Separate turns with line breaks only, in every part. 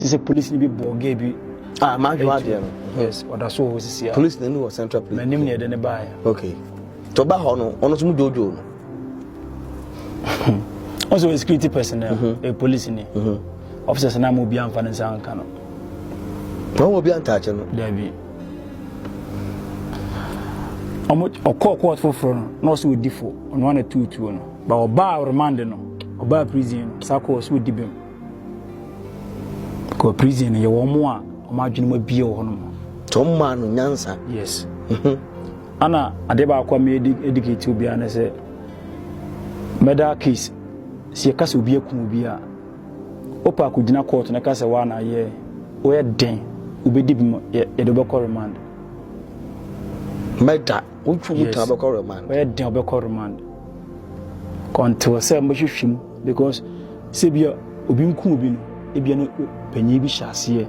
Sɛ police ni bi bɔ gay bi.
Ah, maa hwɛ adeɛ no.
Yes, ɔda so wɔ hɔ sisi a.
Police na ni wɔ Central Police.
M'anim na yɛde ne baeɛ.
Okay. Tɔ ba hɔ no, ɔno nso mu dwoodwoo no.
Ɔno sɛ ɔyɛ security personnel, ɛyɛ police ni. Officers na ama obi amfa ne nsa anka no.
Wɔn obi antaakye no.
Dabi. Ɔmo ɔkɔɔ court foforɔ no na ɔsɛ ɔdi fo, ɔno ana tuutuo no. Ba ɔbaa remand no, ɔbaa prison no, saa kɔɔ ɔsɛ ɔdi bem. Kɔ prison no yɛ wɔn mo a wɔn adwene mu abie wɔ hɔ nom.
Tɔ wɔn maa no nyansa.
Yes. Ana adeɛ baako a me educate obiara ne sɛ murder case, sɛ yɛka sɛ obi akum obi a, wopɛ akɔgyina court na ka sɛ waa na ayɛ, woyɛ den wobɛdi bi mu, yɛde wobɛkɔ remand.
Murder wotwi mu tan bɛkɔ remand.
Woyɛ den wobɛkɔ remand. Kɔntew sɛ mbɛhwehwɛ mu because sɛ bi a obi nku obi no, ebia no panyin bi hyɛ aseɛ,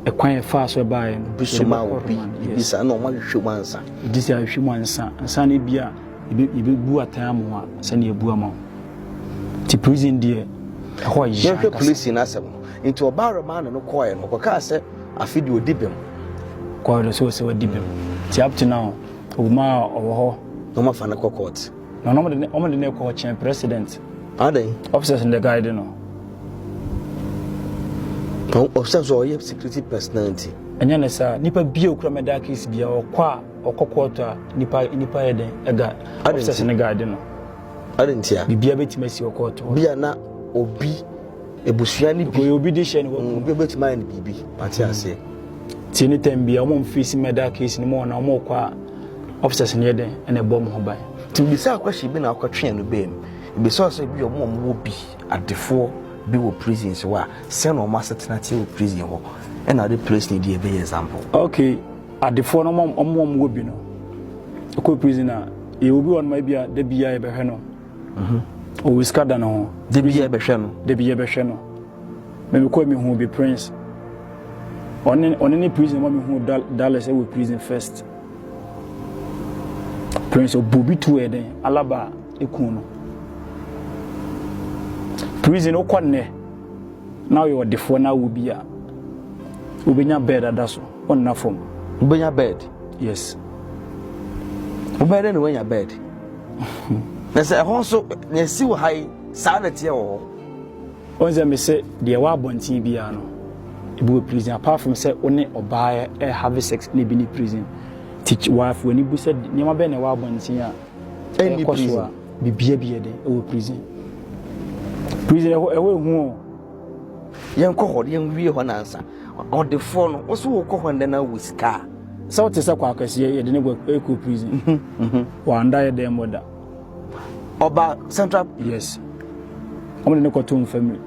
ɛkwan ɛfaa so ɛbaeɛ no.
Obi soma obi bibi saa na ɔmo ahwehwɛ mu ansa.
Gye sɛ ahwehwɛ mu ansa ansa na ebia yɛbɛbu atɛn ama wo a sɛnea yɛbu ama wo. Nti prison deɛ ɛhɔ yɛ
ankasa. Yɛnhwɛ polisi no asɛm no. Nti ɔbaa remand no kɔɔɛ no, ɔkɔkaa sɛ afe deɛ ɔdi bem.
Kɔɔɛ no sɛ ɔsɛ wadi bem. Nti up to now ɔwɔ mu a ɔwɔ hɔ.
Na ɔmo afa no kɔ court.
Na ɔmo de ne kɔ ɔkyɛn president.
Adɛn?
Officers no de guide no.
Officers ɔyɛ security personnel nti.
Ɛnyɛ ne saa, nipa bi a okura murder case bi a ɔkɔ a ɔkɔ court a nipa yɛ den ɛga officers no guide no.
Adɛn nti a?
Biribiara bɛtumi asi wɔ court hɔ.
Bi a na obi ebusua ne bi.
Obi de hyɛ ne wɔ.
Obi bɛtumi ayɛ ne biribi. Mate aseɛ.
Tie ne tɛm bi a wɔn face murder case no mu wɔn na wɔn kɔ a officers no yɛ den ɛna ɛbɔ wɔn ho ban.
Nti bisa question bi na akɔtwe no bɛm. Bisa sɛ bi ɔmo a ɔmo wɔ bi adefoɔ bi wɔ prisons hɔ a, sɛ na ɔmo asetena te wɔ prison hɔ, ɛna ɔde place ne di ɛbɛyɛ example.
Okay, adefoɔ no ɔmo wɔ bi no ɔkɔ prison a, yɛ obi wɔ no ma bi a da bi a yɛbɛhwɛ no. Ɔwɔ sika da ne ho.
Da bi a yɛbɛhwɛ no.
Da bi yɛbɛhwɛ no. Mɛmi kɔ mi hu bi Prince. Ɔne ne prison ma mi hu dollars ɛwɔ prison first. Prince ɔbɔ bi tu yɛ den alaba ekun no. Prison wokɔ nnɛ na ɔyɛ ɔdefoɔ na awo bi a, wobɛnya bed ada so, ɔnna fam.
Wobɛnya bed?
Yes.
Wobɛyɛ dɛ na woanya bed? Na sɛ ɛhɔ nso na esi wɔ ha yi, saa na ɛteɛ wɔ hɔ.
Wɔn sɛ me sɛ deɛ ɛwɔ abɔnten biara no, ebi wɔ prison apart from sɛ wo ne ɔbaa ɛ have sex na ebi ne prison. Ti waafo ani bu sɛ nneɛma bɛn na ɛwɔ abɔnten a
ɛnni
ɛkɔ so
prison.
A bibia bi yɛ den ɛwɔ prison. Prison ɛhɔ ehu o.
Yɛnkɔ hɔ, yɛnwie hɔ nansa. Ɔdefoɔ no, wo so wokɔ hɔ ndɛ na wɔ sika a.
Sɛ wote sɛ kɔ akɛseɛ yɛde ne kɔ ɛkɔ prison. Wanda yɛ dɛn mɔ da.
Ɔba Central.
Yes. Wɔn de ne kɔto infirmary.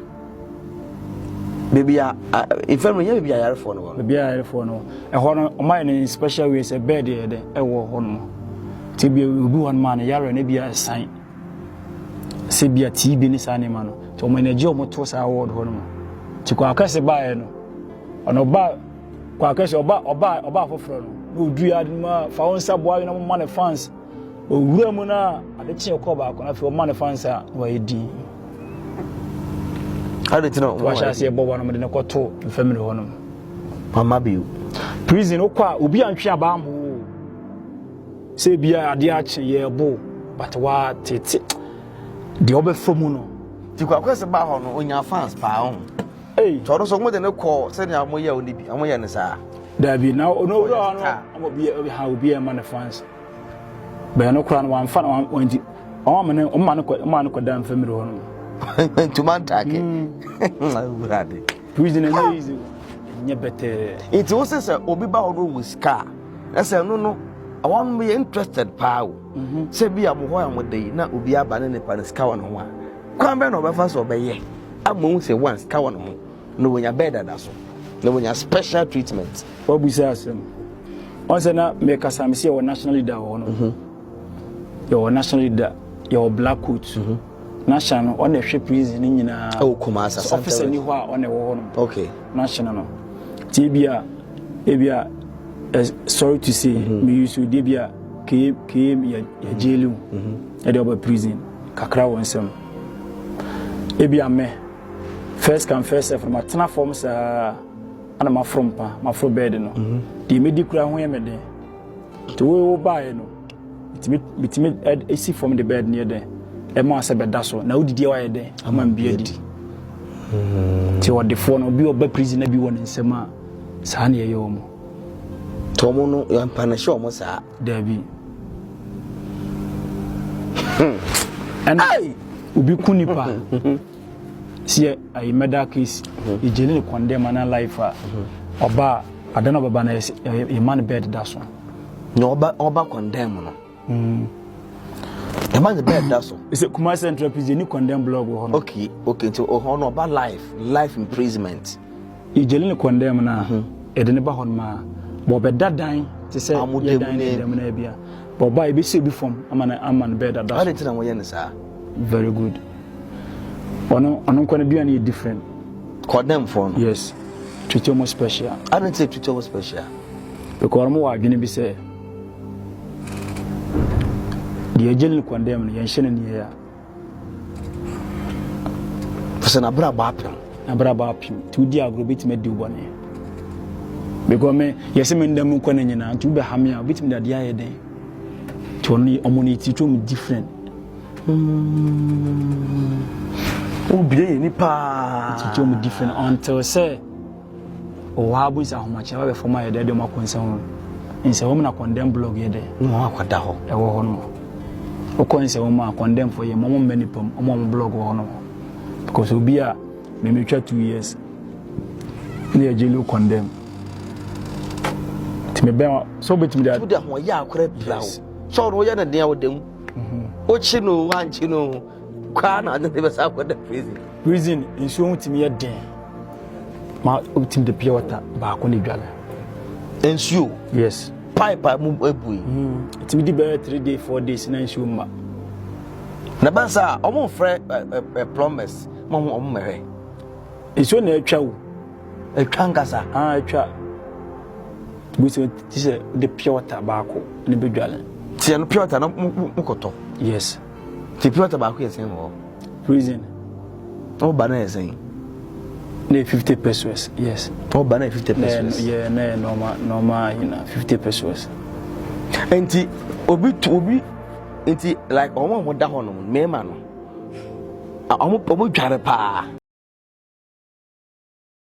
Baabi a infirmary nyɛ baabi a ayarefoɔ no wɔ no.
Baabi a ayarefoɔ no ɛhɔ no, wɔn ayɛ no in special way sɛ bed yɛ dɛ ɛwɔ hɔ nom. Ti bi obi hɔ nom a ne yare no bi a ɛsan. Sɛ bi a TB ne saa nneɛma no. Nti wɔn ani agye wɔn to saa ward hɔ nom. Ti kɔ akɛse baeɛ no, ɔno ɔba kɔ akɛse ɔba foforɔ no na oduru ade no mu a fa wɔn nsa boa na wɔn ma ne fans. Owura mu no a ade kye kɔ baako na afei ɔma ne fans a na wayɛ din.
Ade ti na
wahyɛ aseɛ bɔ wɔn de no kɔto mfamili hɔ nom.
Mama bio.
Prison wokɔ a obi antwe abaa mo o. Sɛ bi a adeɛ akye yɛ bo but wa tete deɛ ɔbɛfa mu no.
Ti kɔ akɔsɛ baa hɔ no onya fans paa ho.
Ei.
Tɔɔ no so wɔn de ne kɔ sɛnea wɔn yɛ wɔn bi wɔn yɛ ne saa.
Dabi na ɔno owura hɔ no obi ha obi ɛma ne fans. Bɛn no koraa no wamfa no wanti wɔn ama ne wɔn ma no kɔ wɔn ma no kɔ da mfamiri hɔ no.
Ntoma ntaake. Awurade.
Prison ɛnyɛ easy ɛnyɛ bɛtɛɛ.
Nti wo sɛ sɛ obi ba hɔ no wɔ sika a na sɛ ɛno no wɔn yɛ interested paa o. Sɛ bi a mo hɔ a mo da yi na obi aba ne nipa no sika wɔ ne ho a, kwan bɛn na ɔbɛfa so ɔbɛyɛ ama ohun sɛ one sika wɔ ne ho na wɔnya bed dada so na wɔnya special treatment?
Wabusa asɛm. Wɔn sɛ na mɛkasa mi sɛ yɛwɔ national leader wɔ hɔ no. Yɛwɔ national leader, yɛwɔ black coat. National no ɔna ɛhwɛ prison no nyinaa.
Ɛwɔ Kumasi.
Sɛ officer ni hɔ a ɔna ɛwɔ hɔ no. National no. Ti ebi a sorry to say, me use de bi a kee kee yɛ yɛ jail mu. Ɛde ɔba prison kakra wɔ nsɛm. Ebi a mɛ. First come first serve no, matena fam saa ana maforo mpa, maforo bed no. Deɛ medi koraa ho yɛ me den. Nti wo baeɛ no, metumi metumi esi fam de bed no yɛ dɛn ɛma sɛ bɛda so na wodidi a wayɛ dɛn ama mbi adi. Nti ɔdefoɔ no, obi ɔba prison na bi wɔ ne nsam a, saa na yɛyɛ wɔn.
Nti ɔmo no yɛmpa no hyɛ ɔmo saa?
Daabi. Ɛna obi ku nipa si yɛ ayi murder case, yɛgyeli ne condemn ana life a, ɔba a, ada na ɔbɛba no, yɛma no bed da so.
Na ɔba condemn no, ɛma ne bed da so?
Sɛ Kumasi Central Prison ni condemn block wɔ hɔ no.
Okay, nti ɔhɔ no ɔba life imprisonment.
Yɛgyeli ne condemn no a, yɛde ne ba hɔ nom a, bɔ ɔbɛda dan te sɛ
Ah, mo
yɛ
dam
dan ne
ne-
dam no bia bɔ ɔba a, yɛbɛsi obi fam ama no bed ada so.
Ade nti na wɔyɛ no saa?
Very good. Ɔno nkɔ no duane yɛ different.
Condemn foɔ no?
Yes, treat ɔmo special.
Ade nti treat ɔmo special?
Because ɔmo wɔ adwene bi sɛ deɛ ɛgye ne condemn no, yɛnhyɛ no neɛ a
fo sɛ n'abrabɔ apem.
Nabrabɔ apem, nti wodi agorɔ, bɛtumi adi wo bɔne, because me yɛsɛ me ndam nkɔ no nyinaa, nti wobɛha me a, wobɛtumi de adeɛ ayɛ dɛn. Nti ɔno ɔmo no yɛtreat ɔmo different.
Wobie yɛ nipa.
Treat ɔmo different until sɛ ɔwɔ ha bo sɛ ahomakyɛ wabɛfam ayɛ dɛ de ɔmo akɔ nsɛm ho nsɛm na condemn block yɛ dɛ
Na wɔn akɔda hɔ.
Ɛwɔ hɔ no, wokɔ nsɛm mu a, condemn fo yɛ mɔmɔ mmɛ nipa mu, ɔmo a ɔmo block wɔ hɔ no, because obi a memetwa 2 years ne yɛ jail condemn, nti mebɛn sɛ wobɛtumi de
wode ahoɔyɛ akora pira wo.
Yes.
Sɛ ɔno woyɛ no den a, woda mu, wokyi no, woankyi no kwaa na ade ne bɛsa akɔda prison.
Prison nsuo ho tumi yɛ den ma wotumi de pure water baako ne dwale.
Nsuo?
Yes.
Pipe a mu abui?
Ɛtumi di bɛyɛ 3 day, 4 days na nsuo mma.
Na bɛn sɛ a ɔmo mfrɛ ɛ plumbers ma ɔmo mmɛhwɛ?
Nsuo na atwa wo.
Atwa nkasa?
Ah, atwa bu sɛ ti sɛ wode pure water baako ne bɛdwale.
Tiɛ no, pure water no mokɔtɔ?
Yes.
Nti pure water baako yɛ sɛn wɔ hɔ?
Prison.
Na woba no yɛ sɛn?
Na yɛ 50 pesos, yes.
Na woba no yɛ 50
Na yɛ
pesos?
Yɛ na yɛ normal 50 pesos.
Nti obi tu obi, nti like ɔmo a ɔmo da hɔ nom, mmarima no a, ɔmo dware paa?